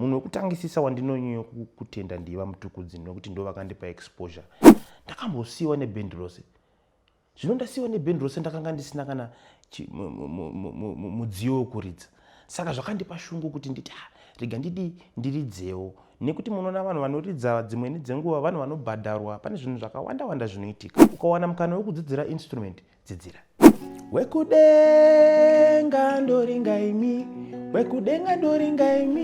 Munhu wekutangisisa wandinonyanya kutenda ndiva Mutukudzi, nekuti ndo vakandipa exposure. Ndakambosiyiwa nebhendi rose. Zvino ndasiyiwa nebhendi rose, ndakanga ndisina kana mudziyo wekuridza. Saka zvakandipa shungu kuti nditi, ah, rega ndidi ndiridzewo, nekuti munoona vanhu vanoridza dzimweni dzenguva vanhu vanobhadharwa. Pane zvinhu zvakawanda wanda zvinoitika. Ukawana mukana wekudzidzira instrument, dzidzira. Wekudenga ndoringa imi, wekudenga ndoringa imi.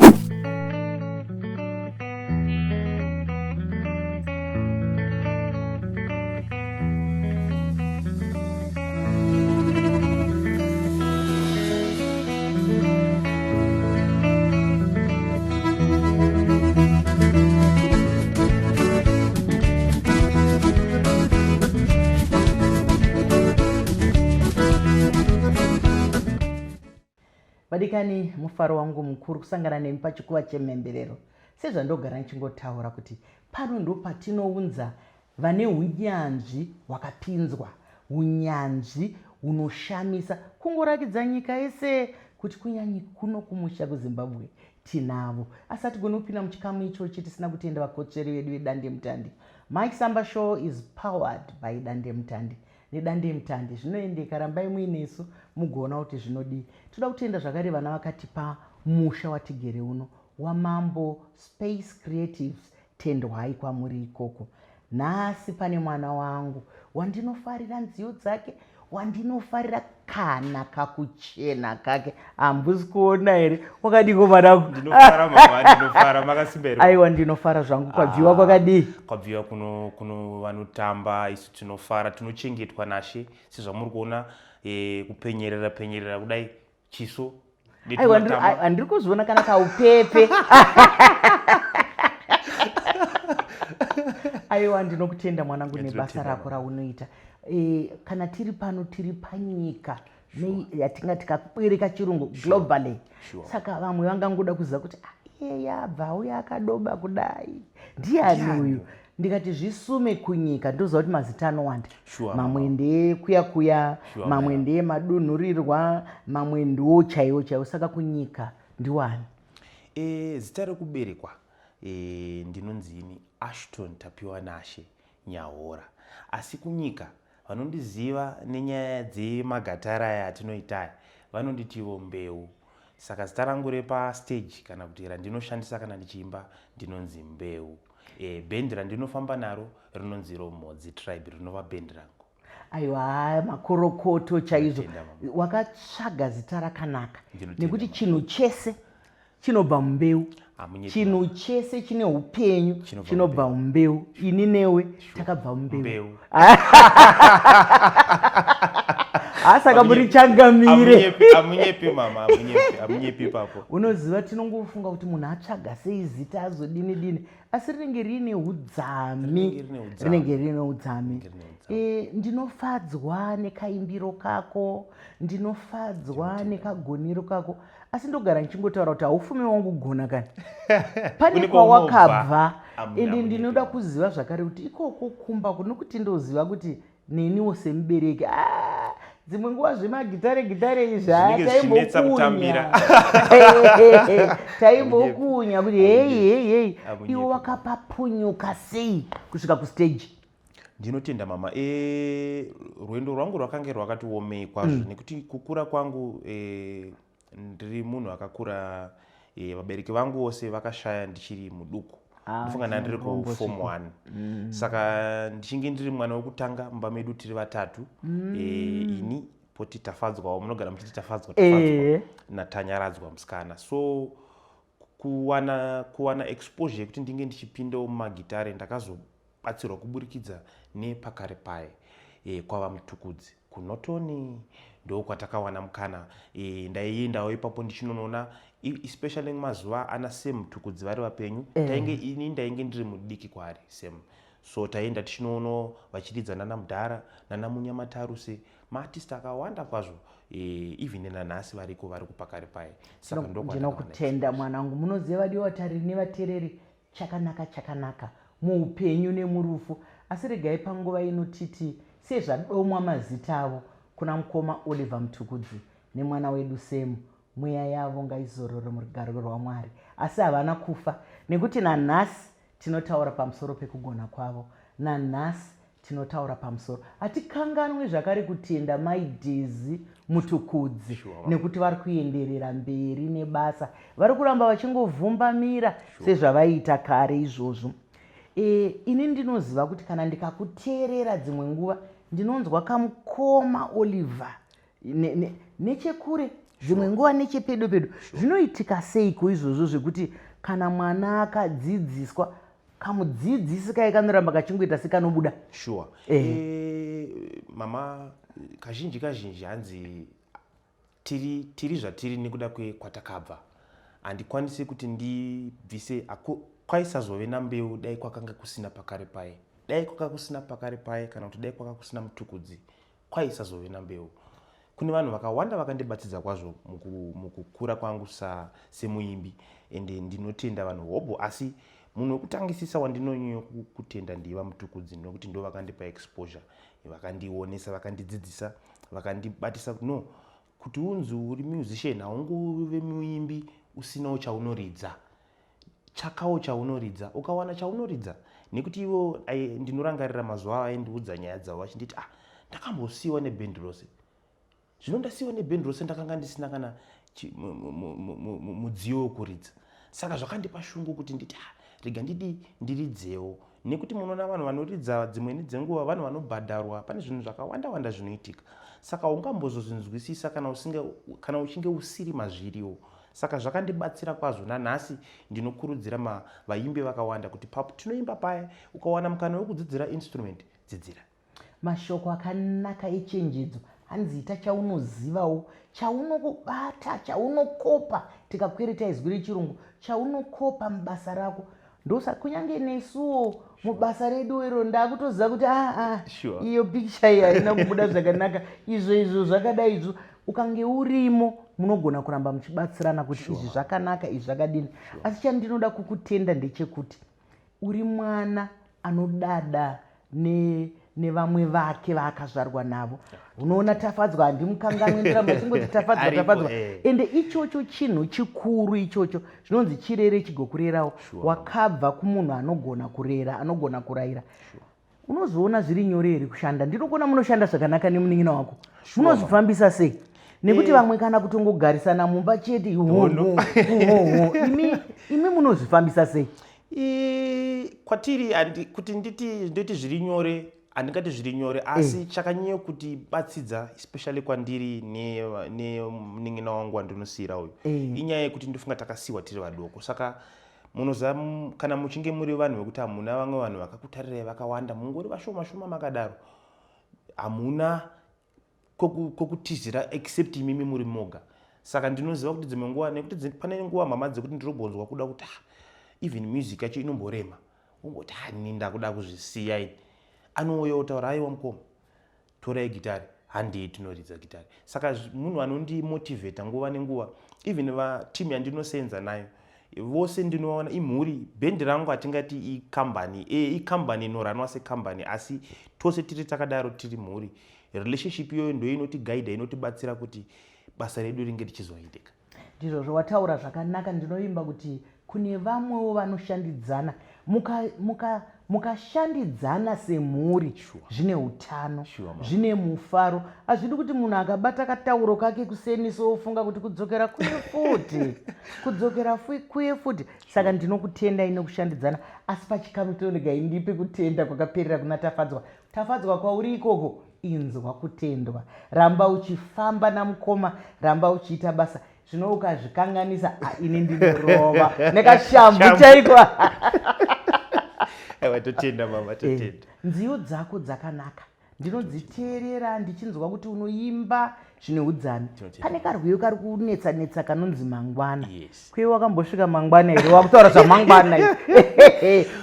Vadikani, mufaro wangu mukuru kusangana nemi pachikuva chemhemberero. Sezvandogara ndichingotaura kuti pano ndo patinounza vane unyanzvi hwakapinzwa, unyanzvi hunoshamisa, kungorakidza nyika yese kuti kunyanyi kuno kumusha kuZimbabwe tinavo. Asi hatigoni kupinda muchikamu ichochi tisina kutenda vakotsveri vedu vedandemutande. Mike Samba Show is powered by Dandemutande. Nedandemutande zvinoendeka, rambai muinesu mugoona kuti zvinodii. Toda kutenda zvakare vana vakatipa musha watigere uno waMambo Space Creatives. Tendwai kwamuri ikoko. Nhasi pane mwana wangu wandinofarira nziyo dzake, wandinofarira kana kakuchena kake. Hambusi kuona here? Wakadiko mwanangu? Ndinofara mama, ndinofara. Makasimba here? Aiwa, ndinofara zvangu. Kwabviwa kwakadii? Kwabviwa kuno kuno vanotamba, isu tinofara, tinochengetwa nashe sezvamuri kuona, kupenyerera penyerera kudai chiso. Aiwa, handiri kuzviona kana kaupepe. Aiwa, ndinokutenda mwanangu nebasa rako raunoita. Kana tiri pano, tiri panyika yatinga tikabwereka chirungu globally. Saka vamwe vangangoda kuziva kuti iye yabva uye akadoba kudai ndiani uyu? Ndikati zvisume kunyika, ndoziva kuti mazita anowanda. Mamwe ndeyekuya kuya, mamwe ndeyemadunhurirwa, mamwe ndiwo chaiwo chaiwo. Saka kunyika ndiwani? Zita rekuberekwa, ndinonzi ini Ashton Tapiwa Nashe Nyahora, asi kunyika vanondiziva nenyaya dzemagatara aya atinoita aya vanonditivo Mbeu. Saka zita rangu repastage kana kuti randinoshandisa kana ndichiimba ndinonzi Mbeu. Bhendi randinofamba naro rinonzi Romhodzi Tribe, rinova bhendi rangu. Aiwa, makorokoto chaizvo. Wakatsvaga zita rakanaka, nekuti chinhu chese chinobva mumbeu, chinhu chese chine upenyu chinobva mumbeu. Ini newe takabva mumbeu. Saka muri changamire. Amunyepi mama, amunyepi ipapo. Unoziva, tinongofunga kuti munhu atsvaga sei zita azodini dini, asi rinenge riine udzami, rinenge riine udzami. Ndinofadzwa nekaimbiro kako, ndinofadzwa nekagonero kako, asi ndogara ndichingotaura kuti haufumi wangu gona kani pane kwawakabva. Ende ndinoda kuziva zvakare kuti ikoko kumba kunokuti ndoziva kuti neniwo semubereki, dzimwe nguva zvemagitare gitare izvi taimbokunya kuti hei hei hei, iwe wakapapunyuka sei kusvika kustage? Ndinotenda mama. Rwendo rwangu rwakange rwakati omei kwazvo, nekuti kukura kwangu, ndiri munhu akakura, vabereki vangu vose vakashaya ndichiri muduku. Ndofunga ndandiri kuform 1. Saka ndichinge ndiri mwana wekutanga mumba medu, tiri vatatu. Ini poti Tafadzwawo, munogara muchiti Tafadzwa, Tafadzwa, naTanyaradzwa musikana. So kuwana exposure yekuti ndinge ndichipindawo mumagitare, ndakazobatsirwa kuburikidza nepakare paye, kwava Mutukudzi kuNotoni, ndo kwatakawana mukana. Ndaiendawo ipapo ndichinonoona, especially mazuva ana Sam Mutukudzi vari vapenyu. Tainge ini ndainge ndiri mudiki kwaari Sam, so taienda tichinoonawo vachiridza nana Mudhara, nana Munyamataruse, maartist akawanda kwazvo. Even nanhasi variko, vari kupakare paye. Saka ndinokutenda mwanangu. Munoziva vadiwa vatariri nevatereri, chakanaka chakanaka muupenyu nemurufu. Asi regai panguva ino titi sezvadomwa mazita avo kuna mukoma Oliver Mutukudzi nemwana wedu Semu. Mweya yavo ngaizorore murugare rwaMwari. Asi havana kufa nekuti nanhasi tinotaura pamusoro pekugona kwavo. Nanhasi tinotaura pamusoro. Hatikanganwe zvakare kutenda Mai Dhezi Mutukudzi Sure. nekuti vari kuenderera mberi nebasa. Vari kuramba vachingovhumbamira sezvavaiita kare izvozvo. E, ini ndinoziva kuti kana ndikakuteerera dzimwe nguva ndinonzwa kamukoma Oliver nechekure dzimwe nguva nechepedo pedo. Zvinoitika seiko izvozvo zvekuti kana mwana akadzidziswa kamudzidzisi kaye kanoramba kachingoita sekanobuda? Sure. Mama, kazhinji kazhinji hanzi tiri zvatiri nekuda kwekwatakabva. Handikwanisi kuti ndibvise kwaisazove naMbeu dai kwakanga kusina pakare paye. Dai kwakanga kusina pakare paye kana kuti dai kwakanga kusina Mutukudzi, kwaisazove naMbeu. Kune vanhu vakawanda vakandibatsidza kwazvo mukukura kwangu semuimbi, ende ndinotenda vanhu hobho, asi munhu wekutangisisa wandinonyanya kutenda ndiva Mutukudzi, nekuti ndo vakandipa exposure, vakandionesa, vakandidzidzisa, vakandibatisa kuti no, kuti unzi uri musician haungove muimbi usinawo chaunoridza. Tsvakawo chaunoridza, ukawana chaunoridza. Nekuti ivo ndinorangarira mazuva avo aindiudza nyaya dzavo vachinditi, ah, ndakambosiyiwa nebhendi rose, zvino ndasiyiwa nebhendi rose ndakanga ndisina kana mudziyo wekuridza. Saka zvakandipa shungu kuti nditi, ah, rega ndidi ndiridzewo. Nekuti munoona vanhu vanoridza dzimweni dzenguva vanhu vanobhadharwa, pane zvinhu zvakawanda wanda zvinoitika, saka ungambozozvinzwisisa kana uchinge usiri mazviriwo. Saka zvakandibatsira kwazvo. Nanhasi ndinokurudzira vaimbi vakawanda kuti tinoimba paya, ukawana mukana wekudzidzira instrument, dzidzira. Mashoko akanaka echenjedzo. Hanzi ita chaunozivawo, chaunokubata, chaunokopa, tikakwereta izwi rechirungu, chaunokopa mubasa rako. Ndosa kunyange nesuwo mubasa redu iro ndakutoziva kuti iyo picture iyi haina kubuda zvakanaka, izvo izvo zvakadai izvo. Ukange urimo munogona kuramba muchibatsirana kuti izvi zvakanaka, izvi zvakadini. Asi chandinoda kukutenda ndechekuti uri mwana anodada nevamwe vake vaakazvarwa navo. Unoona Tafadzwa handimukanganwi, ndiramba chingoti Tafadzwa, Aripo, Tafadzwa. eh. Ende ichocho chinhu chikuru ichocho, zvinonzi chirere chigokurerawo. Wakabva kumunhu anogona kurera, anogona kurayira. Unozoona zviri nyore here kushanda? Ndinokuona munoshanda zvakanaka nemunin'ina wako. Munozvifambisa sei? Nekuti vamwe kana kutongogarisana mumba chete, Hono. Imi munozvifambisa sei? Kwatiri kuti nditi zviri nyore, handingati zviri nyore, asi chakanyanya kuti batsidza especially kwandiri nemunin'ina wangu wandinosiyira uyu, inyaya yekuti ndofunga takasiyiwa tiri vadoko. Saka munoziva kana muchinge muri vanhu vekuti hamuna vamwe vanhu vakakutarirai vakawanda, mungori vashoma shoma makadaro, hamuna kwekutizira except imimi muri moga. Saka ndinoziva kuti dzimwe nguva, nekuti pane nguva mama dzekuti ndinogonzwa kuda kuti, ah, even music yacho inomborema, ungoti, ah, ini ndakuda kuzvisiya ini. Anouya otaura, aiwa mukoma, torai gitari, handei tinoridza gitari. Saka munhu anondimotivheta nguva nenguva, even vatimu yandinosenza nayo vose ndinoona imhuri. Bhendi rangu hatingati ikambani, ikambani inoranwa sekambani, asi tose tiri takadaro, tiri mhuri. Relationship iyoyo ndo inotigaidha, inotibatsira kuti basa redu ringe richizoendeka. Ndizvozvo, wataura zvakanaka. Ndinovimba kuti kune vamwewo vanoshandidzana, mukashandidzana semhuri zvine utano, Sure, ma'am. zvine mufaro. Hazvidi kuti munhu akabata katauro kake kuseni sofunga kuti kudzokera kuye futi, kudzokera kuye futi. Saka ndinokutendai nekushandidzana. Asi pachikamu toregai ndipe kutenda kwakaperera kuna Tafadzwa. Tafadzwa, kwauri ikoko, inzwa kutendwa. Ramba uchifamba namukoma, ramba uchiita basa. Zvino ukazvikanganisa, ini ndinorova nekashambu Shambu. chaiko. Aiwa, totenda mama, totenda. Nziyo dzako dzakanaka, ndinodziteerera ndichinzwa kuti unoimba zvine udzami. Tinotenda. Pane karwiyo kari kunetsa netsa kanonzi Mangwana. Yes. Kweiwe wakambosvika mangwana here? Wakutaura zvamangwana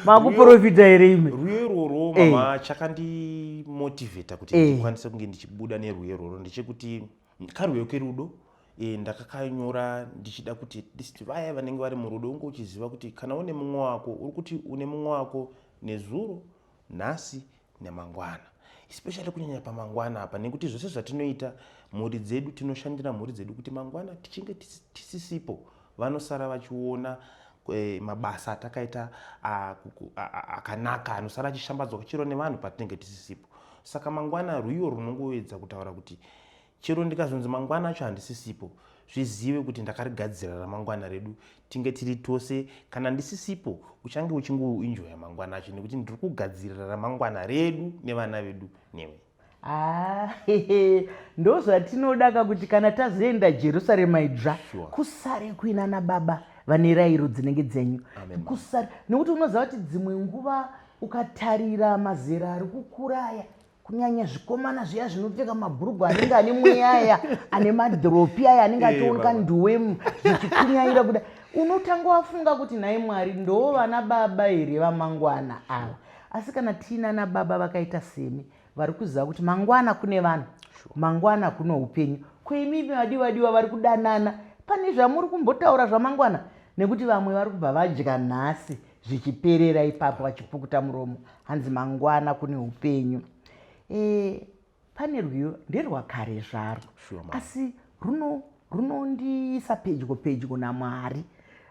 makuprofita here imi? Rwiyo irworwo, mama, chakandimotivheta kuti ndikwanise kunge ndichibuda nerwiyo irworwo ndechekuti karwiyo kerudo. Ndakakanyora ndichida kuti at least vaya vanenge vari murudo, unge uchiziva kuti kana une mumwe wako, uri kuti une mumwe wako nezuro, nhasi nemangwana. Especially kunyanya pamangwana apa, nekuti zvose zvatinoita, mhuri dzedu, tinoshandira mhuri dzedu kuti mangwana tichinge tisisipo, vanosara vachiona mabasa atakaita akanaka, anosara achishambadzwa chero nevanhu patinenge tisisipo. Saka mangwana rwiyo runongoedza kutaura kuti chero ndikazonzi mangwana acho handisisipo, zvizive kuti ndakarigadzira ramangwana redu, tinge tiri tose. Kana ndisisipo, uchange uchingoenjoya mangwana acho, nekuti ndiri kugadzirira ramangwana redu nevana vedu newe. Ah, ndo zvatinoda ka, kuti kana tazoenda Jerusarema idzva, kusare kuina nababa vane rayiro dzinenge dzenyu. Amen. Kusare, nekuti unoziva kuti dzimwe nguva ukatarira mazera ari kukura aya, kunyanya zvikomana zviya zvinopfeka mabhurugwa anenge ane mweya aya, ane madhiropi aya anenge achioneka baba. nduwe zvichikunyaira kuda, unotanga wafunga kuti, "Nhai Mwari, ndo vana baba here vamangwana ava?" Asi kana tiina nababa vakaita semi, vari kuziva kuti mangwana kune vanhu, mangwana kune upenyu, kweimimi vadiwa diwa vari kudanana, pane zvamuri kumbotaura zvamangwana? Nekuti vamwe vari kubva vadya nhasi, zvichiperera ipapo, vachipukuta muromo, hanzi mangwana kune upenyu. Pane rwiyo, nderwakare zvarwo, Sure, mama. asi runondiisa pedyo pedyo naMwari,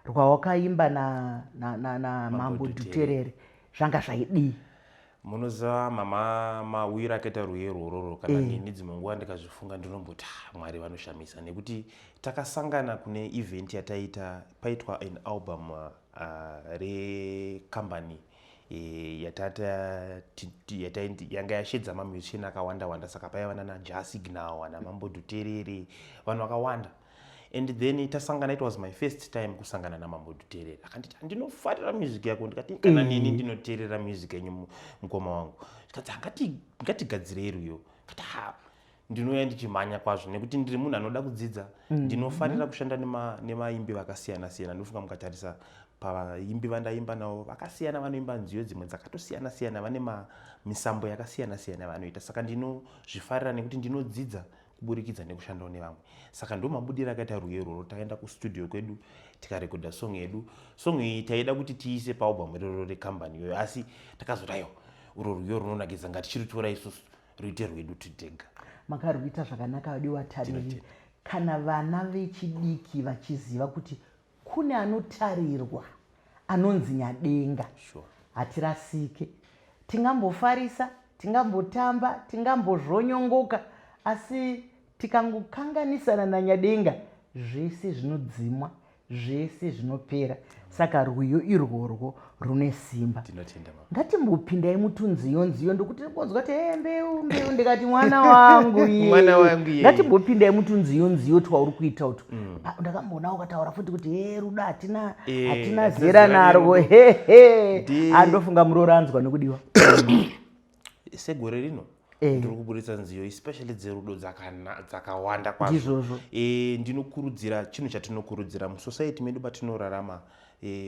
rwawakaimba namambo Mambo Dhuterere, "Zvanga Zvaidii". Munoziva mama, mawiro akaita rwiyo rwororo, kana neni dzimwe nguva ndikazvifunga ndinomboti, "Ah, Mwari vanoshamisa," nekuti takasangana kune event yataita, paitwa an album rekambani yanga yashedza mamusician akawanda wanda. Saka paiva nana Jah Signal, ana Mambo Dhuterere, vanhu vakawanda. And then tasangana, it was my first time kusangana naMambo Dhuterere. Akanditi, "Ndinofarira music yako." Ndikati, "Kana neni ndinoteerera music yenyu, mukoma wangu." Zvikanzi, "Ngatigadzirei rwiyo." Kati, "Ha, ndinouya ndichimhanya kwazvo," nekuti ndiri munhu anoda kudzidza. Ndinofarira kushanda nemaimbi vakasiyana siyana. Ndofunga mukatarisa pavaimbi vandaimba navo, vakasiyana, vanoimba nziyo dzimwe dzakatosiyana siyana, vane misambo yakasiyana siyana vanoita. Saka ndinozvifarira nekuti ndinodzidza kuburikidza nekushandawo nevamwe. Saka ndo mabudiro akaita rwiyo irworwo. Takaenda kustudio kwedu, tikarekodha song yedu. Song iyi taida kuti tiise paalbum iroro rekambani iyoyo, asi takazoti, "Aiwa, urwo rwiyo runonakidza, ngatichirutora isusu, ruite rwedu titega." Makarwuita zvakanaka, vadiwa tariri. Tinotenda. Kana vana vechidiki vachiziva kuti kune anotarirwa anonzi Nyadenga, hatirasike. Tingambofarisa, tingambotamba, tingambozvonyongoka, asi tikangokanganisana naNyadenga, zvese zvinodzimwa, zvese zvinopera. Saka rwiyo irworwo rune simba. Tinotenda, mama. Ngatimbopindai mutunziyo nziyo, ndokuti ndikonzwa kuti, "He, mbeu mbeu," ndikati, "Mwana wangu iye." Mwana wangu iye. Ngatimbopindai mutunziyo nziyo twauri kuita utu. Ndakamboona ukataura futi kuti, "He, rudo hatina hatina hatina zera zera narwo." nerudo. Hehe, andofunga muroranzwa nekudiwa. Segore rino ndiri kuburitsa nziyo, especially dzerudo, dzakawanda kwazvo. Ndizvozvo. Ndinokurudzira chinhu chatinokurudzira musociety medu patinorarama.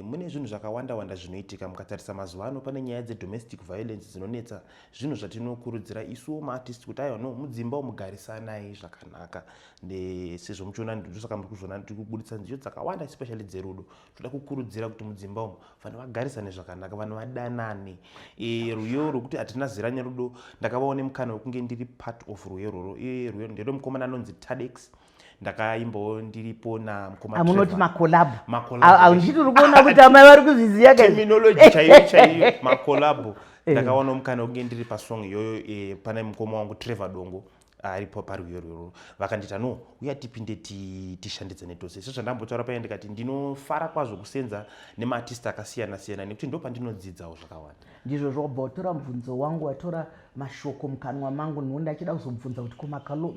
Mune zvinhu zvakawanda wanda zvinoitika. Mukatarisa mazuva ano, pane nyaya dzedomestic violence dzinonetsa. Zvinhu zvatinokurudzira isuwo maartist kuti, aiwa, no, mudzimba umugarisanai zvakanaka. Sezvo muchiona, ndosaka muri kuzviona tiri kuburitsa nziyo dzakawanda, especially dzerudo. Toda kukurudzira kuti mudzimba umu vanhu vagarisane zvakanaka, vanhu vadanane. Rwiyo rwekuti "Hatina Zera Nerudo", ndakavawo nemukana wekunge ndiri part of rwiyo rworwo. Rwiyo nderwemukomana anonzi Tadex. Ndakaimbawo ndiripo namukoma Amunoti Trevor. makolabho. Macollabo. Ndichiti uri kuona kuti amai vari kuzviziva guys. Terminology chaiyo chaiyo, makolabho. Ndakawana mukana wekunge ndiri pasong iyoyo. Pane mukoma wangu Trevor Dongo aripo parwiyo rworwo. Vakandita, "No, uya tipinde tishandidzane tose." Sezvandambotaura paya, ndikati ndinofara kwazvo kusenza nemaartist akasiyana siyana, nekuti ndo pandinodzidzawo zvakawanda. Ndizvo zvobva watora mubvunzo wangu, watora mashoko mukanwa mangu. Nhoo, ndachida kuzobvunza kuti ko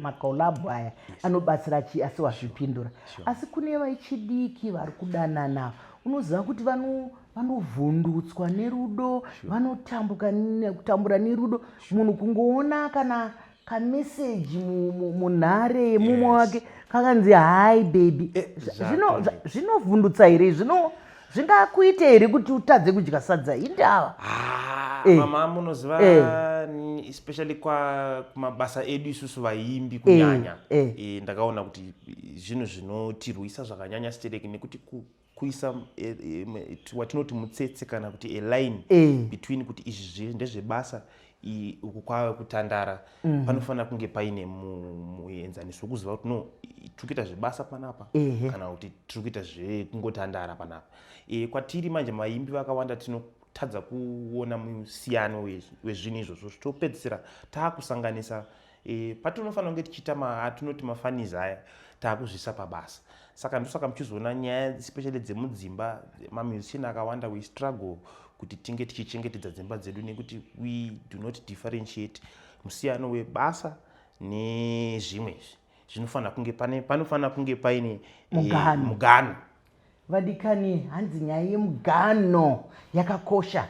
makolabho aya anobatsira chii, asi wazvipindura. Asi kune vechidiki vari kudanana, unoziva kuti vanovhundutswa nerudo, vanotambuka kutambura nerudo. Munhu kungoona kana kameseji munhare yemumwe wake kakanzi, "Hi baby," zvinovhundutsa here? Zvingakuite here kuti utadze kudya sadza? Indava? Ah, mama, munoziva, especially kwa kumabasa edu isusu vaimbi kunyanya, ndakaona kuti zvinhu zvinotirwisa zvakanyanya stereki, nekuti Kuisa watinoti mutsetse kana kuti a line between kuti izvi ndezvebasa, uku kwave kutandara, panofanira kunge paine muenzaniso wekuziva kuti no, tiri kuita zvebasa panapa kana kuti tiri kuita zvekungotandara panapa. Kwatiri manje vaimbi vakawanda tinotadza kuona musiyano wezvinhu izvozvo, topedzisira taakusanganisa patinofanira kunge tichiita atinoti mafunnies aya, taakuzvisa pabasa. Saka ndosaka muchizoona nyaya especially dzemudzimba, mamusician akawanda, we struggle kuti tinge tichichengetedza dzimba dzedu nekuti we do not differentiate musiyano webasa nezvimwe. Izvi zvinofanira kunge pane, panofanira kunge paine Mugano. Mugano. Vadikani, hanzi nyaya yemugano yakakosha.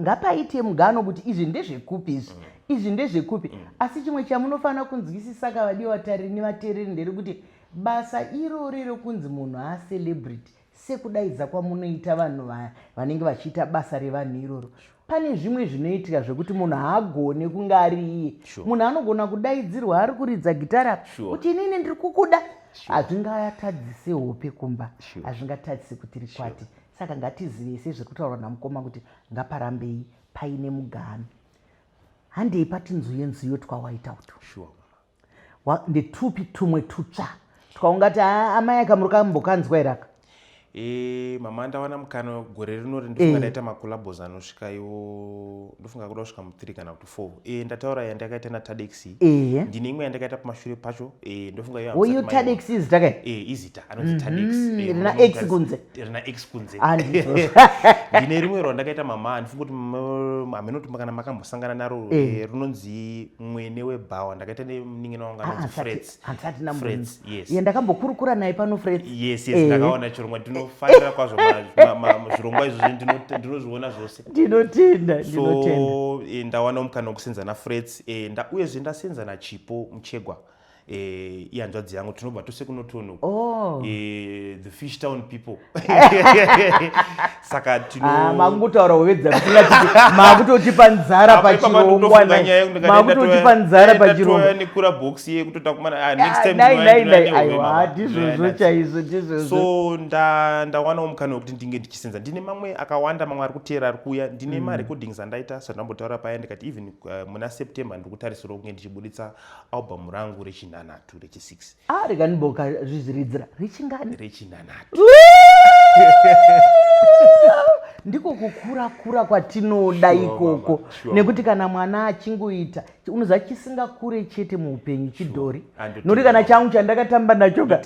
Ngapaite mugano kuti izvi ndezvekupi, izvi izvi ndezvekupi. Asi chimwe chamunofanira kunzwisisa kavadiwa vatariri nevateereri nderekuti basa irori rekunzi munhu acelebrity, sekudaidza kwamunoita vanhu vanenge vachiita basa revanhu iroro, pane zvimwe zvinoitika zvekuti munhu haagone kunge ari iye. Munhu anogona kudaidzirwa ari kuridza gitari apa kuti inini ndiri kukuda. Hazvingatadzise hope kumba, hazvingatadzise kuti rikwati. Saka ngatizivei sezviri kutaurwa namukoma kuti ngaparambei paine mugano. Handei patinzuye nziyo twawaita utu. Sure. Ndetupi tumwe tutsva twaungati, "Ah, amai aka muri kambokanzwa here aka?" Mama, ndawana mukana gore rinori, ndofunga ndaita macollabos anosvika iwo, ndofunga kuda kusvika mu3 kana kuti 4. Ndataura yandakaita naTadex. Ndine imwe yandakaita pamashure pacho, ndofunga iyo Oyo hamusati maiona. Tadex izita kai? Izita anonzi Tadex. Rina X kunze. Rina X kunze. Ah, ndizvozvo. Ndine rimwe rwandakaita, mama, handifungi kuti hameno kuti kana makambosangana naro. Runonzi Mwene Webhawa, ndakaita nemunin'ina wangu anonzi Frets. Handisati ndambonzwa. Frets, yes. Iye ndakambokurukura naye pano, Frets. Yes, ndakaona chirongwa. Ndinofarira kwazvo zvirongwa izvozvi, ndinozviona zvose. Ndinotenda, ndinotenda. So ndawana mukana wekusenza naFrets, uyezve ndasenza naChipo Muchegwa, ihanzvadzi yangu, tinobva tose kunotono. The Fish Town people, saka tino Ah, makungotaura hove dzamusingatiti, makutotipa nzara Apa ipapa pachirongwa. ndofunga Nai. nyaya yekuti Makutotipa nzara pachirongwa. Nekura box yekutota kumana, ah, next time Nai, nai, ndinouya nai. nehove, Aiwa, mama. ndizvozvo Ndinouya nadzo. chaizvo, ndizvozvo. So ndawanawo mukana wekuti ndinge ndichisenza. Ndine mamwe akawanda, mamwe ari kuteera, ari kuuya. Ndine marecordings andaita sandambotaura paya, ndikati even muna September ndiri kutarisirawo kunge ndichibuditsa album rangu rechinhanhatu, rechi6. Ah, rega ndimboka zvizviridzira. Richingani? Rechinhanhatu. Ndiko kukura kura kwatinoda ikoko. Mama, sure. Nekuti kana mwana achingoita, unoziva chisingakure chete muupenyu chidhori. Andotenda. Nokuti kana changu chandakatamba nacho ka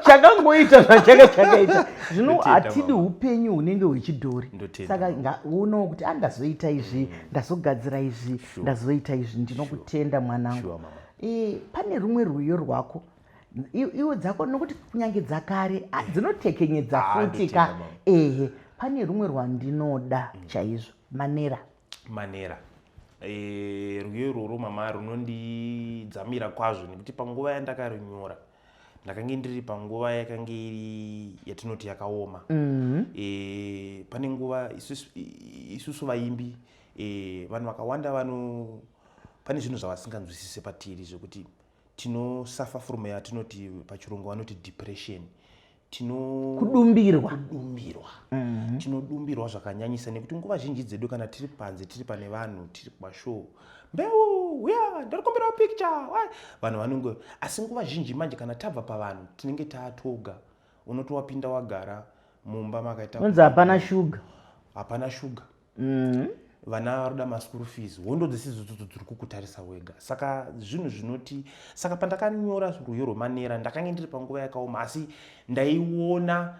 chakangoita zvachanga chakaita zvino. Ndotenda, Hatidi mama. upenyu hunenge hwechidhori. Ndotenda, Saka uonawo kuti andazoita izvi, ndazogadzira izvi, ndazoita izvi. Ndinokutenda, mwanangu. Sure, mama. Pane rumwe rwiyo rwako, iwe dzako, nokuti kunyange dzakare, ah, dzinotekenyedza Ah, futi ka. ndotenda, mama. Ehe, pane rumwe rwandinoda chaizvo, Manera. Manera, rwiyo irworwo, mama, runondidzamira kwazvo nekuti panguva yandakarinyora ndakange ndiri panguva yakange iri yatinoti yakaoma. Pane nguva isusu vaimbi, vanhu vakawanda vano pane zvinhu zvavasinganzwisise patiri zvekuti tinosafa from yatinoti pachirungu vanoti depression. Tino Kudumbirwa. Kudumbirwa. Tinodumbirwa zvakanyanyisa nekuti nguva zhinji dzedu kana tiri panze, tiri pane vanhu, tiri kumashow, mbeu uya, ndarikumbirawo picture. Wai, vanhu vanonge, asi nguva zhinji manje kana tabva pavanhu tinenge taatoga, unotowapinda wagara mumba makaita Unzi hapana shuga. Hapana shuga, vana varoda maschool fees, hondo dzese idzodzo dziri kukutarisa wega. Saka zvinhu zvinoti, saka pandakanyora rwiyo rweManera ndakange ndiri panguva yakaoma, asi ndaiona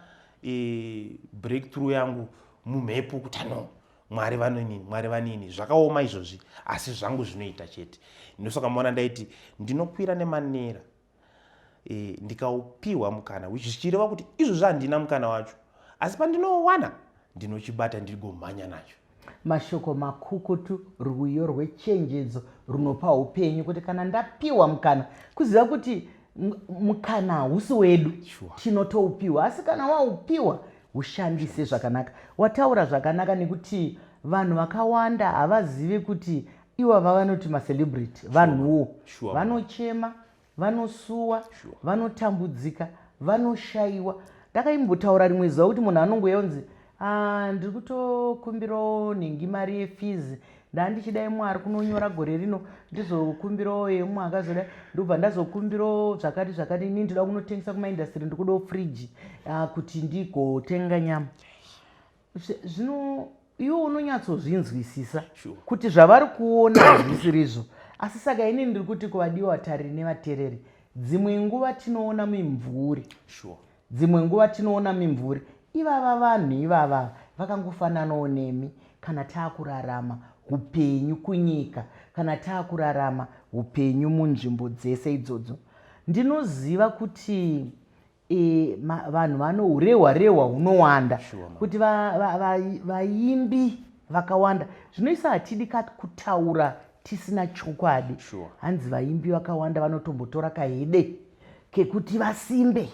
breakthrough yangu mumhepo kuti ano Mwari vanonini, Mwari vanini, zvakaoma izvozvi asi zvangu zvinoita chete. Ndosaka maona ndaiti ndinokwira nemanera ndikaupiwa mukana, which zvichireva kuti izvozvi handina mukana wacho, asi pandinowana ndinochibata, ndigomhanya nacho. Mashoko makukutu, rwiyo rwechenjedzo runopa upenyu kuti kana ndapiwa mukana, kuziva kuti mukana hausi wedu, tinotoupiwa, asi kana waupiwa ushandise zvakanaka. Wataura zvakanaka nekuti vanhu vakawanda havazivi kuti ivava vanoti macelebrity vanhuwo vanochema, vanosuwa, vanotambudzika, vanoshayiwa. Ndakaimbotaura rimwe zuva kuti munhu anongouya unzi, ah, ndiri kutokumbirawo nhingi mari yefees, ndandichidai mwari kunonyora gore rino, ndizokumbirawo yemwe akazodai, ndobva ndazokumbirawo zvakati zvakati, ini ndinoda kunotengesa kumaindastry, ndikudawo friji kuti ndigotenga nyama. Zvino iwe unonyatsozvinzwisisa kuti zvavari kuona hazvisirizvo. Asi saka inini ndiri kuti kuvadiwa vatariri nevatereri, dzimwe nguva tinoona mimvuri, dzimwe nguva tinoona mimvuri. Ivava vanhu ivava vakangofananawo nemi kana taakurarama upenyu kunyika, kana taakurarama upenyu munzvimbo dzese idzodzo. Ndinoziva kuti vanhu vano urehwa rehwa hunowanda, kuti vaimbi vakawanda zvinoisa, hatidi kutaura tisina chokwadi. Hanzi vaimbi vakawanda vanotombotora kahede kekuti vasimbe,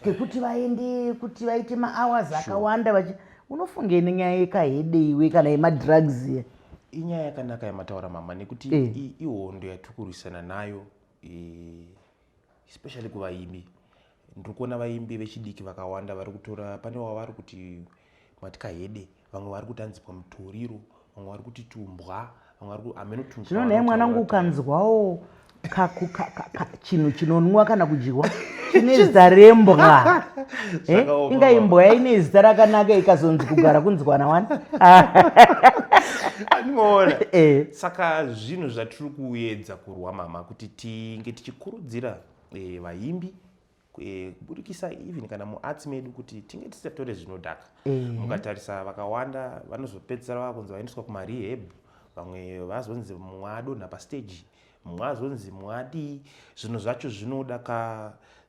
kekuti vaende, kuti vaite mahours akawanda vachi. Unofungei nenyaya yekahede iwe, kana yemadrugs iye? Inyaya yakanaka yamataura, mama, nekuti ihondo yatiri kurwisana nayo, especially kuvaimbi. Ndiri kuona vaimbi vechidiki vakawanda vari kutora, pane wavari kuti mati kahede, vamwe vari kuti anzi pamutoriro, vamwe vari kuti tumbwa, vamwe vari hameno. Zvino nhai mwanangu, ukanzwawo chinhu chinonwa kana kudyiwa chine zita rembwa, inga imbwa ine zita rakanaka, ikazonzi kugara kunzwana wani. Andimoona. Saka zvinhu zvatiri kuedza kurwa, mama, kuti tinge tichikurudzira vaimbi kuburikisa even kana muarts medu kuti tinge tisatore zvinodhaka. Mukatarisa, vakawanda vanozopedzisira vakunzi vaendeswa kumarehab, vamwe vazonzi mumwe adonha pastage, mumwe azonzi mumwe adii. Zvinhu zvacho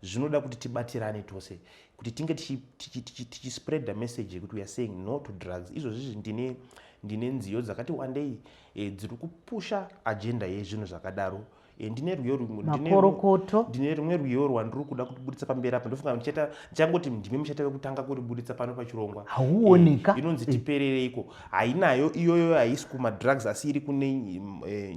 zvinoda kuti tibatirane tose kuti tinge tichispreada message yekuti we are saying no to drugs. Izvozvizvi ndine nziyo dzakati wandei dziri kupusha agenda yezvinhu zvakadaro. Ndine rwiyo Makorokoto. Ndine rumwe rwiyo rwandiri kuda kubuditsa pamberi apa. Ndofunga ndichangoti ndimi muchaita vekutanga kuribuditsa pano pachirongwa. Hauoneka. Inonzi "Tiperereiko". Hainayo iyoyo, haisi kumadrugs, asi iri kune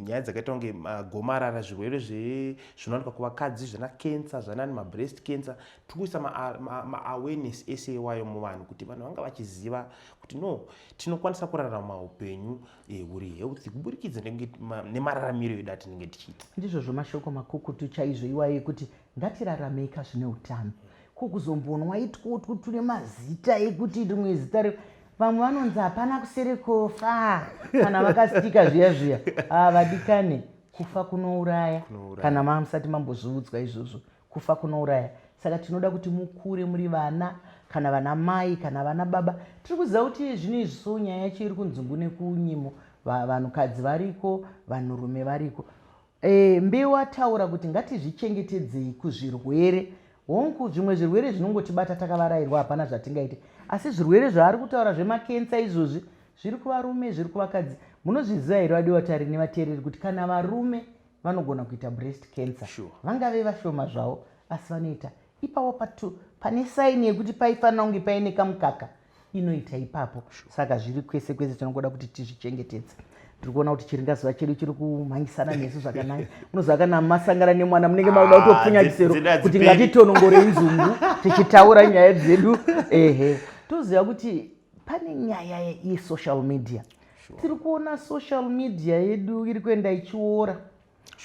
nyaya dzakaita kunge magomarara, zvirwere zvinowanikwa kuvakadzi, zvana cancer, zvanani mabreast cancer. Tiri kuisa maawareness ese iwayo muvanhu kuti vanhu vanga vachiziva kuti no, tinokwanisa kurarama upenyu huri healthy kuburikidza nemararamiro edu atinenge tichiita. Ndizvozvo, mashoko makukutu chaizvo iwayo ekuti ngatiraramei zvine utano. Ko kuzombonwa itwotwo tune mazita ekuti rimwe zita vamwe vanonzi hapana kuseri kufa kana vakasitika zviya zviya. Ah, vadikane, kufa kunouraya. Kunouraya. Kana mamusati mambozviudzwa izvozvo, kufa kunouraya. Saka tinoda kuti mukure muri vana, kana vana mai kana vana baba. Tiri kuziva kuti zvino izvi, so nyaya yacho iri kunzungu nekunyimo. Vanhukadzi variko, vanhurume variko. Mbeu ataura kuti ngatizvichengetedzei kuzvirwere. Hongu, zvimwe zvirwere zvinongotibata takavarayirwa, hapana zvatingaite. Asi zvirwere zvaari kutaura zvemakensa izvozvi zviri kuvarume, zviri kuvakadzi. Munozviziva here, vadiwa tari nevateereri, kuti kana varume vanogona kuita breast cancer? Vangave vashoma zvavo, asi vanoita. Ipapo pane sign yekuti paifanira kunge paine kamukaka, inoita ipapo. Saka zviri kwese kwese, tinongoda kuti tizvichengetedze. Tiri kuona kuti chiringazuva chedu chiri kumhanyisana nesu zvakanaka. Unoziva kana masangana nemwana, munenge makuda Ah, kutopfunya chisero dzedu kuti hadziperi. ngatitonongorei nzungu tichitaura nyaya dzedu. Ehe, toziva kuti pane nyaya yesocial media. Tiri kuona social media yedu iri kuenda ichiora,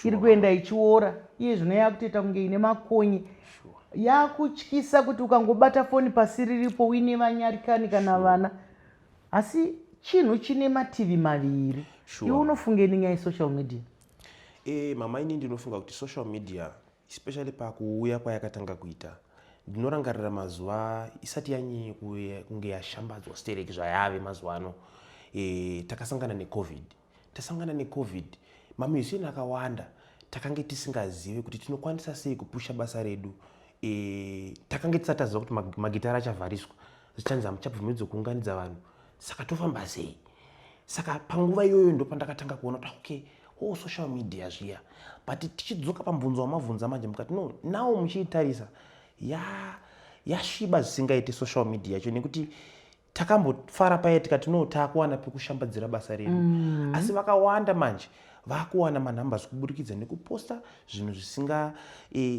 iri kuenda ichiora. Iye zvino yakutoita kunge ine makonye, yakutyisa kuti ukangobata foni pasi riripo uine vanyarikani kana vana. Asi chinhu chine mativi maviri. Iwe unofungei nenyaya yesocial media? Mama, ini ndinofunga kuti social media, especially pakuuya kwayakatanga kuita, ndinorangarira mazuva isati yanyanya kunge yashambadzwa stereki zvayave mazuva ano. Takasangana neCovid. Tasangana neCovid, mamusician akawanda takange tisingazivi kuti tinokwanisa sei kupusha basa redu. Takange tisati taziva kuti magitara achavhariswa, zvichanzi hamuchabvumidzwa kuunganidza vanhu, saka tofamba sei? Saka panguva iyoyo ndo pandakatanga kuona kuti okay, oh, social media zviya. But tichidzoka pamubvunzo wamabvunza manje, mukati no now muchiitarisa, yasviba zvisingaiti social media yacho, nekuti takambofara paye tikati no, taakuwana pekushambadzira basa redu. Asi vakawanda manje vakuwana manumbers kuburikidza nekuposta zvinhu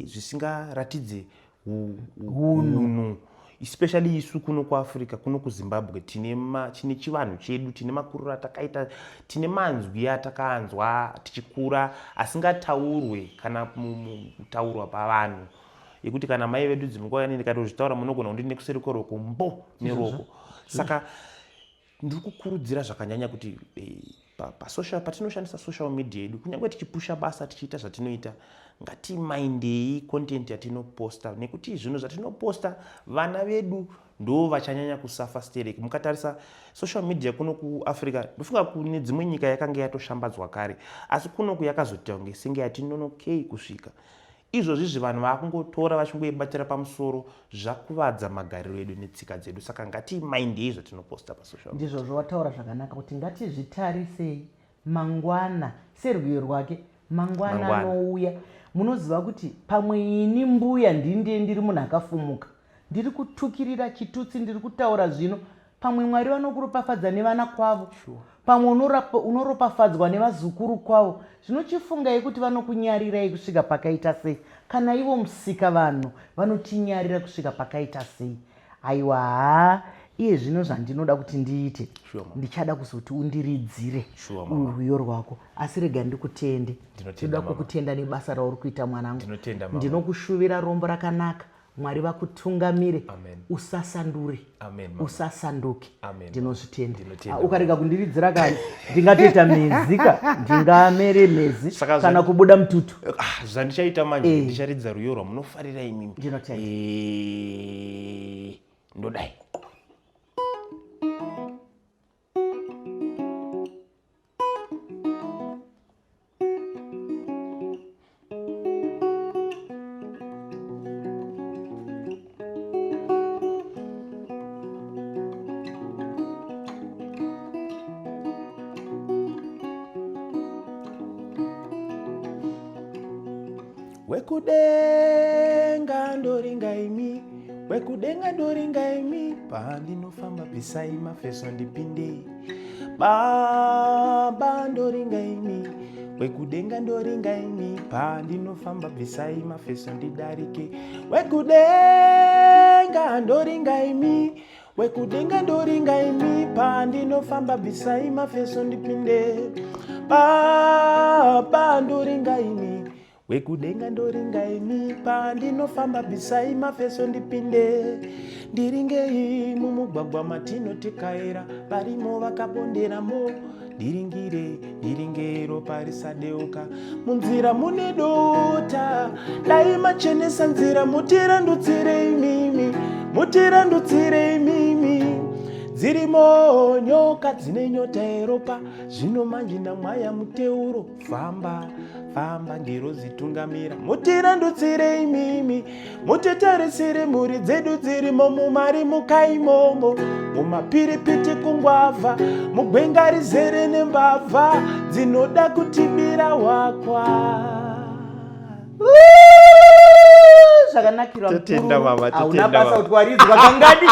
zvisingaratidze hunhu. Especially isu kuno kuAfrica, kuno kuZimbabwe, tine tine chivanhu chedu, tine makuriro atakaita, tine manzwi atakaanzwa tichikura asingataurwe kana kutaurwa pavanhu, yekuti kana mai vedu dzimwe nguva ndikatozvitaura munogona kundi nekuseri kweroko mbo neroko. Saka ndiri kukurudzira zvakanyanya kuti pasocial, patinoshandisa social media yedu, kunyange tichipusha basa, tichiita zvatinoita, ngatimaindei content yatinoposta, nekuti zvinhu zvatinoposta vana vedu ndo vachanyanya kusafa stereki. Mukatarisa social media kuno kuAfrica, ndofunga kune dzimwe nyika yakanga yatoshambadzwa kare, asi kunoku yakazoita kunge senge yatinonokei kusvika. Izvozvizvi vanhu vakungotora vachingoibatira pamusoro, zvakuvadza magariro edu netsika dzedu. Saka ngatimaindei zvatinoposta pasocial media. Ndizvozvo, wataura zvakanaka kuti ngatizvitarisei mangwana serwiyo rwake mangwana Mangwana. anouya. Munoziva kuti pamwe ini mbuya ndindiye ndiri munhu akafumuka, ndiri kutukirira chitutsi, ndiri kutaura zvino, pamwe Mwari vanokuropafadza nevana kwavo. Pamwe unoropafadzwa nevazukuru kwavo. Zvinochifungai kuti vanokunyarirai kusvika pakaita sei, kana ivo musika vanhu vanotinyarira kusvika pakaita sei. Aiwa, haa, iye zvino zvandinoda kuti ndiite, Sure, mama. ndichada kuzoti undiridzire Sure, mama. rwiyo rwako, asi rega ndikutende. Ndinotenda, Ndoda mama. kukutenda nebasa rauri kuita, mwanangu. Ndinotenda, mama. Ndinokushuvira rombo rakanaka, Mwari vakutungamire. Amen. Usasandure. Amen, mama. Usasanduke. Amen. Ndinozvitenda. Ndinotenda, Ah, ukarega kundiridzira kani ndingatoita mhezi ka, ndingamere mhezi Saka kana kubuda mututu. Ah, zvandichaita manje, ndicharidza rwiyo rwamunofarira imimi. Ndinotenda. Ndodai. Wekudenga ndoringa imi, wekudenga ndoringa imi, pandinofamba bvisai mafeso ndipinde. Baba ndoringa imi, wekudenga ndoringa imi, pandinofamba bvisai mafeso ndidarike. Wekudenga ndoringa imi, wekudenga ndoringa imi, pandinofamba bvisai mafeso ndipinde. Baba ndoringa imi, wekudenga ndoringa imi, pandinofamba bvisai mafeso ndipinde. Ndiringei mumugwagwa matinotikaira, varimo vakabonderamo, ndiringire, ndiringei ropa risadeuka munzira mune dota. Dai machenesa nzira, mutirandutsire imimi, mutirandutsire imimi. Dzirimo nyoka dzine nyota yeropa, zvino manje ndamwaya muteuro. Famba, famba, ngirozi tungamira, mutirandutsire imimi, mutitarisire mhuri dzedu dzirimo mumari mukaimomo, mumapiripiti kungwavha, mugwenga rizere nembavha dzinoda kutibira wakwa. Zvakanakirwa. Totenda, Mukuru. mama, Hauna totenda, basa mama. kuti waridzwa kangani.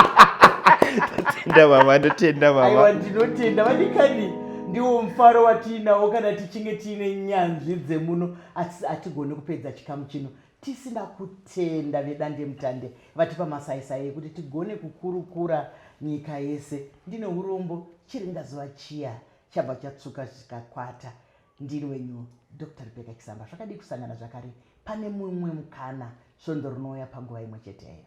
Totenda mama, ndotenda mama. Aiwa, ndinotenda vadikani. Ndiwo mufaro watiinawo kana tichinge tiine nyanzvi dzemuno, asi hatigoni kupedza chikamu chino tisina kutenda vedandemutande vatipa masaisai ekuti tigone kukurukura nyika yese. Ndine urombo chiringazuva chiya chabva chatsvuka zvikakwata. Ndini wenyu Dr Rebecca Chisamba. Zvakadii kusangana zvakare pane mumwe mukana svondo rinouya panguva imwe cheteyo.